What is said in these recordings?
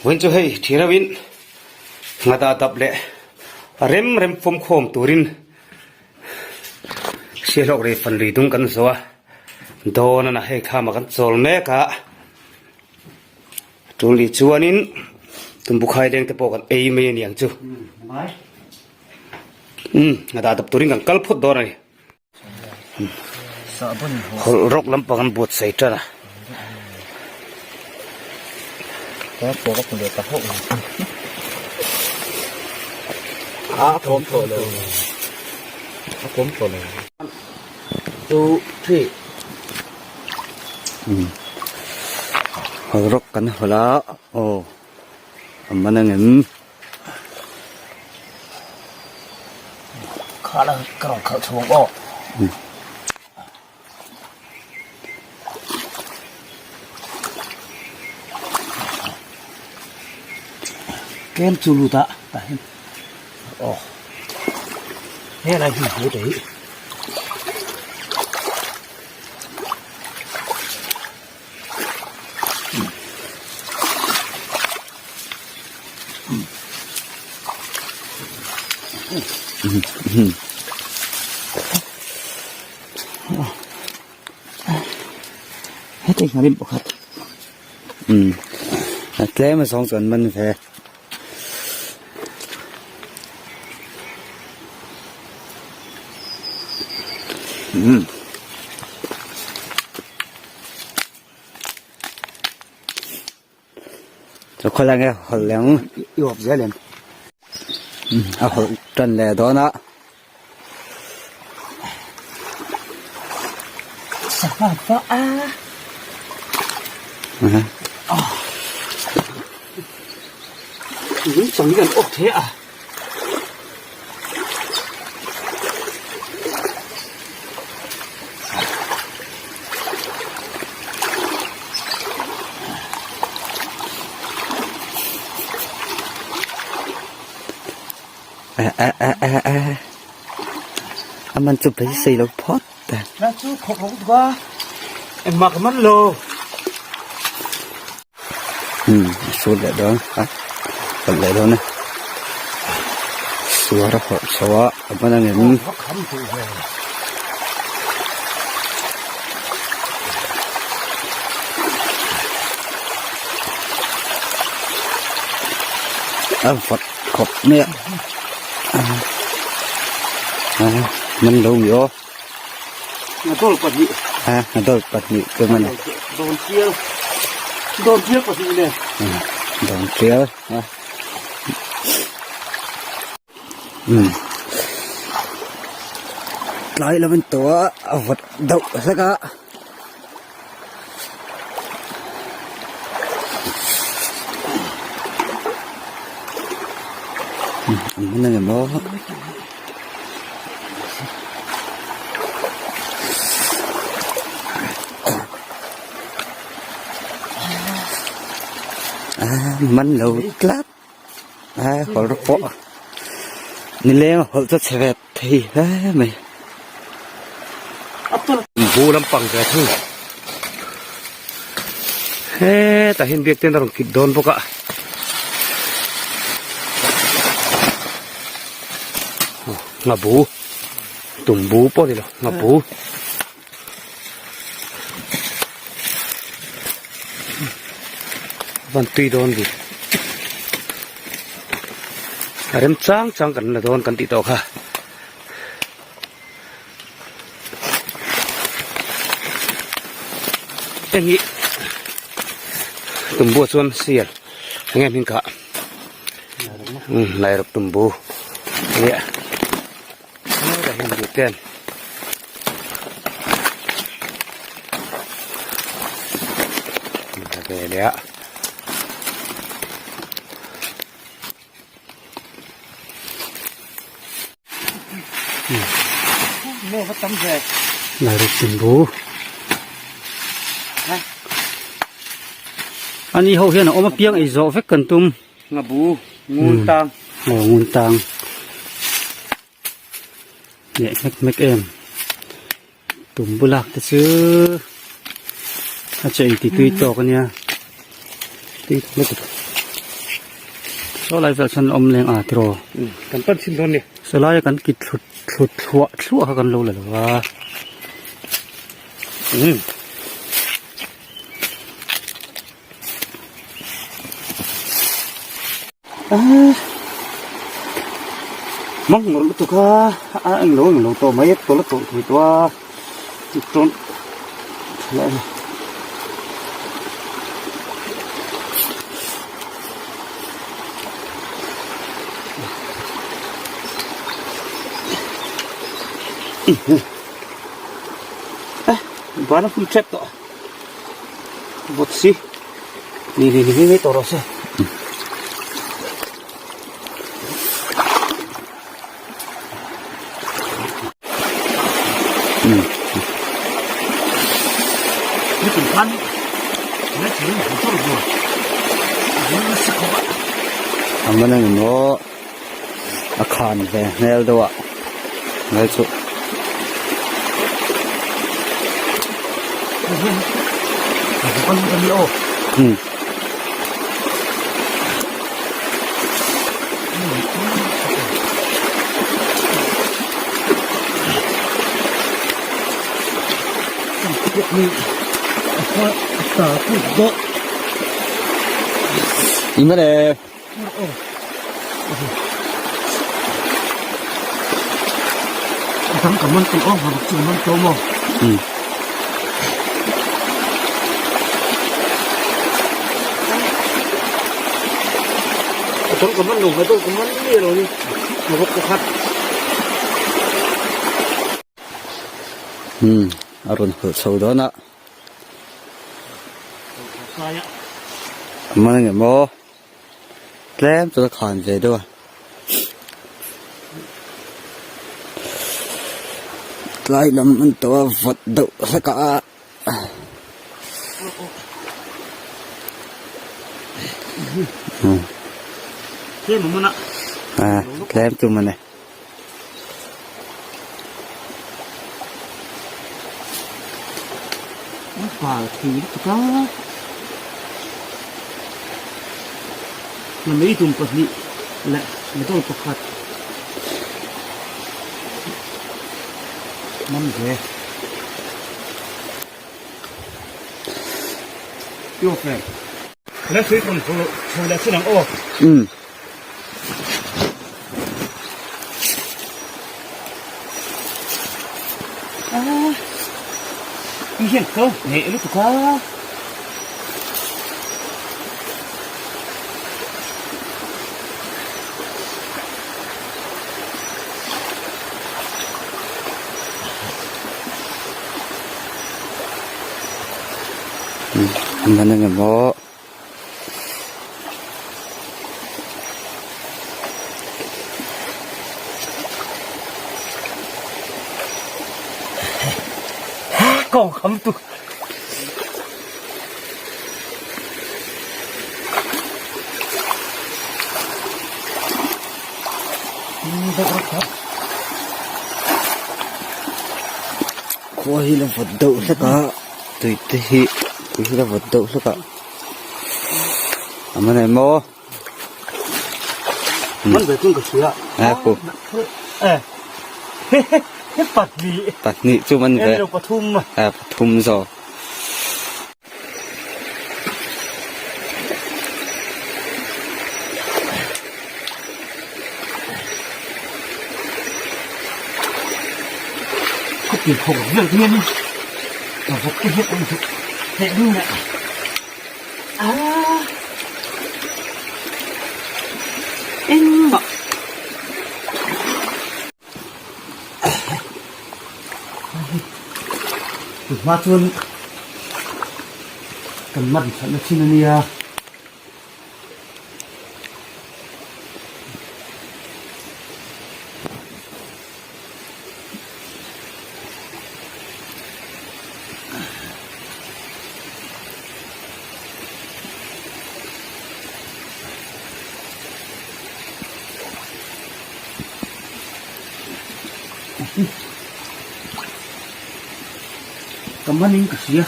Vawiin chu hei thian ho in ngada dap leh rem rem fawm khawm turin Siahlawk rei fan lui dung kan zo a, dawn a na hei khama kan chawl mek a, tul ni chuanin tumbukhai leng te pawh kan ei mai a ni ang chu. Umm ngada dap turin kan kal phawt dawn a ni. Hawlh rawk lampang an buatsaih tan a. Hawlh rawk kan hawlh a aw a man angem. Kha la ka rawn khalh chhung aw. Tlem chu lut a tah hian aw helai hi hmu te hi. Heti hian pakhat umm a tlem a zawng chuan man ve. Umm. Chu khawlai nge hawlh leh ang i awp zel em? A hawlh tan leh dawn a. Sangha va a. Lung chang hian awp the a. A man chu beisei lo phawt ta. Na chu khawp rawng tuk a engmah ka man lo. Umm a sut leh dawn a hawlh leh dawn a suar a hawlh chho a a ban ang em. A vawt khawp mai a a man lo mi aw. A dawl pahnih chu man a. Dawn tial dawn tial pahnih nen. Dawn tial a. Umm tlai lo in tawh a a vawt deuh hlek a. An hman ang em aw. Man lo tlat a hawlh rawk pawh nileng a hawlh chu a chhe ve thei hle mai. Bu lampang ve thung hetah hian biak ten a rawn kit dawn bawk a. Nghabu tumbu pawh a ni lo nghabu. Van tui dawn vi a rem chang chang kan la dawn kan tih tawh kha. Heng hi tumbu ah chuan sial eng nge hming kah umm lairawk tumbu a nia hetah hian buh ten. Ve leh a. Lairawk tumbu Ani ho hian a awm apiang ei zawh vek kan tum. Ngabu ngun tang. Aw ngun tang. Leh hmek hmek em. Tumbu lak te chu a chaw inti tui tawk ania. Tui lutuk. Saw lai vel sawn awm leng a tiraw. Kan pan chhin dawn ni. Saw laia kan kit thlut thlut thluah thluah kha kan lo la lo a. Mang ngawrh lutuk a a englo englo tawh mai a tawlh a tawlh thei tawh a tawn thleh a ni. Ban a hun tep tawh vawt si ni ni ni ngei tawh rawh se. A man ang emaw a khan ve hmel deuh a ngai chu. Imane. A rawn hawlh chho dawn a. A man ang em aw? Tlem chu ka khan ve deuh a. Tlai lam an tawh a vawt deuh hlek a. Tlem chu man e. Umm. Man ang emaw. Khua hi la vawt deuh hlek a tui te hi tui hi la vawt deuh hlek a. A man em aw. Man ve chung ka hria. A ku. Eh. He pahnih. Pahnih chu man ve. Lo pathum. A pathum zo. Có tiền khổ vel hian ka vawk te hian an zuk teh ding leh ah engmah hma chuan kan man thatna thin ania. Ka manin ka hria.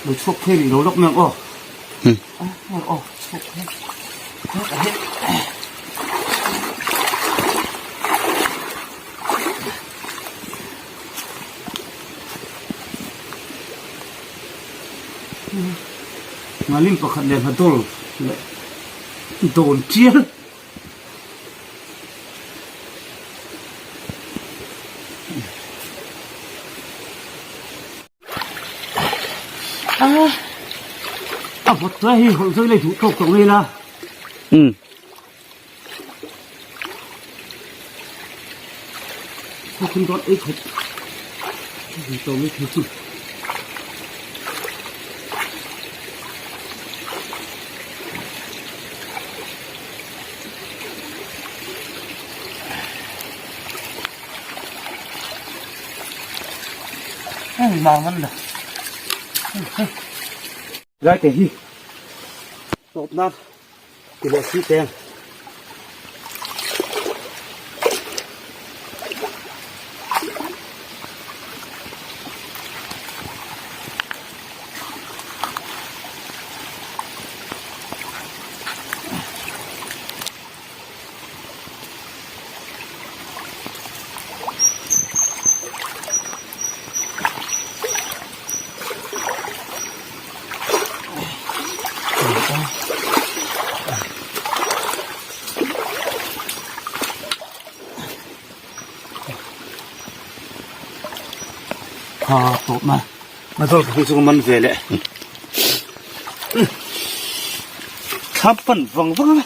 Lo chhuak phei rih lo lawk mai ang aw. Aw chhuak phei. Ngalim pakhat leh hnadol leh dawn chial. A vawt chuai hei hawlh zawi lai duh tawk tawh mai ila. Umm. Thawkhin dawn ei khawp duh tawh mai thei chu. Heng mang an la. Lai te hi tawp nan ti leh si teng. Ha tawp na. Na zawr ka chu man ve leh. Thlam pan vang vang a.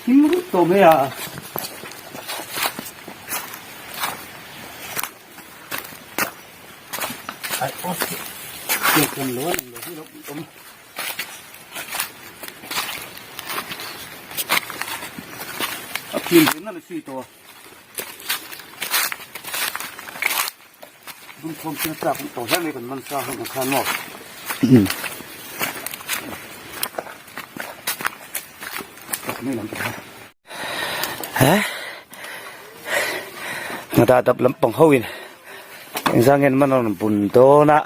Him rut tawh mai a. Ai off. Tiang kan lo an lo hi lo awm. A phim ve na si to. Bun thom chin chak to hian mai kan man sa hun ang khan maw. He ngada dap lampang ho in engzah nge man a rawn bun dawn a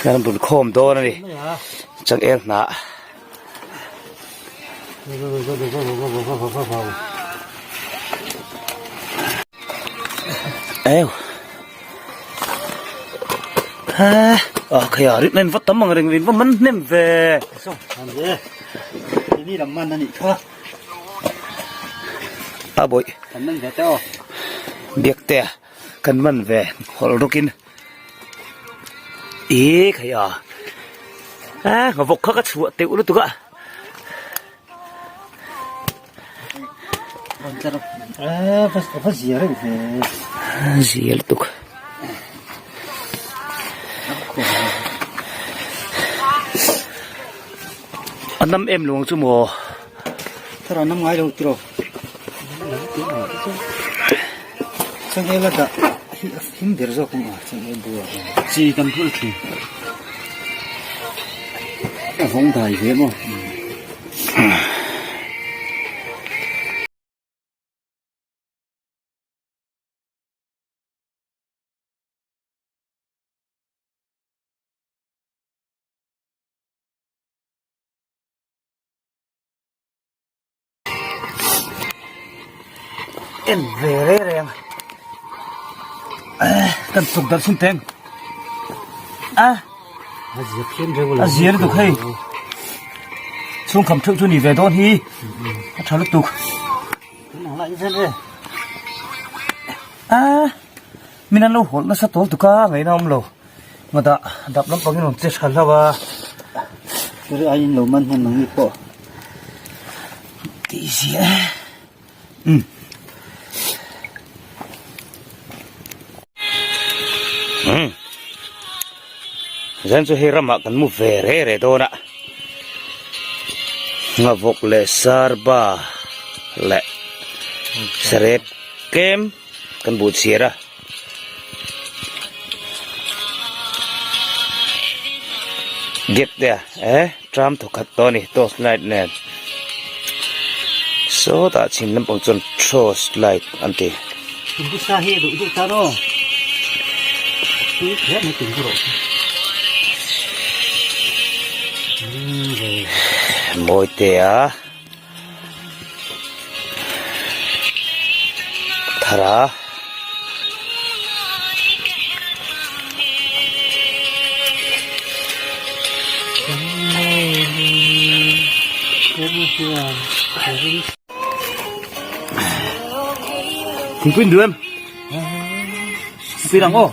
a rawn bun khawm dawn a ni changel hnah. Eu. Ha, a khaya rit nen va tam ang reng vin va man hnem ve. So, han ve. Ini lam man ani kha. A boi. Kan man ve te o. Biak te kan man ve hol rukin. E khaya. A, ngavok kha ka chhuah teuh lutuk a. Zia lutuk. A nam em luang chu maw? Thar a nam ngai lo tiraw. Changel a dah hi a him ber zawk ang a changel bulah hian. Chi kan phul thin. A vawng dai ve maw? En ve reng reng kan chuk dar chhun teng a a zia lutuk hei chhungkham theuh chu ni ve dawn hi a tha lutuk a min an lo hawlh nasa tawl tuk a ngaihna awm lo ngawtah dap lampangin rawn che tha hlauh a. Aiin lo man hman ang ni pawh. Tih ziah e. Umm. Umm. Zan chu hei ramah kan mu ve re re dawn a. Ngavawk leh sarba leh sarep tlem kan buh chhiar a. Gate te a eh tram thawkhat tawh a ni torch light nen sawtah chhim lampang chuan torch light an ti. Tumbusa hi a duh duh ta maw? Mawitea Thara Thingpui in duh em? Thingpui dang aw.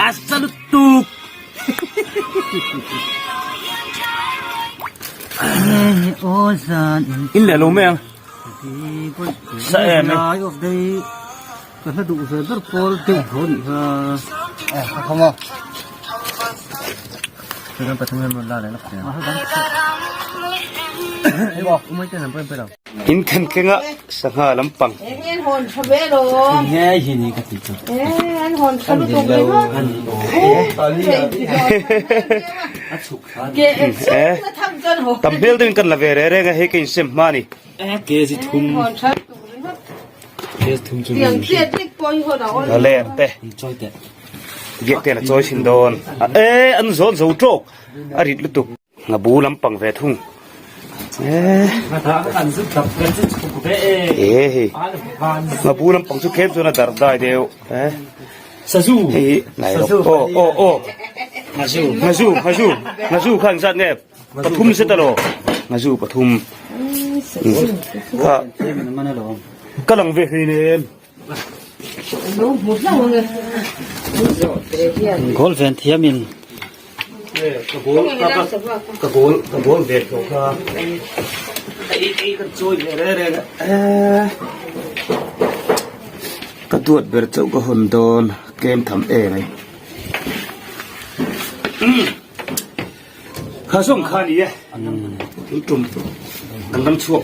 A sa lutuk. In leh lo mai ang. Sa em e. Ka hla duh ve ber pawl deuh tho a nih kha. Eh, ka khawm aw. Tuiram pathum hian rawn la leh lawk teh ang. In kan keng a sangha lampang. Tam hmel deuhin kan la ve reng reng a hei ka insem hma a ni. Len te biak ten a chawi thin dawn e an zawn zo tawk a rit lutuk ngabu lampang ve thung e hei ngabu lampang chu tlem chuan a dar dai deuh e hei hi nai rawh aw aw aw ngazu ngazu ngazu kha engzat nge pathum zet alo ngazu pathum kha ka lang ve hlei nem Goal ven thiamin ka goal ka goal ka goal ve tawh kha ei ei kan chawi ve reng reng a ka duat ber chauh ka hawn dawn tlem tham em ai. Kha zawng kha a ni e, thil tum kan ram chhuak.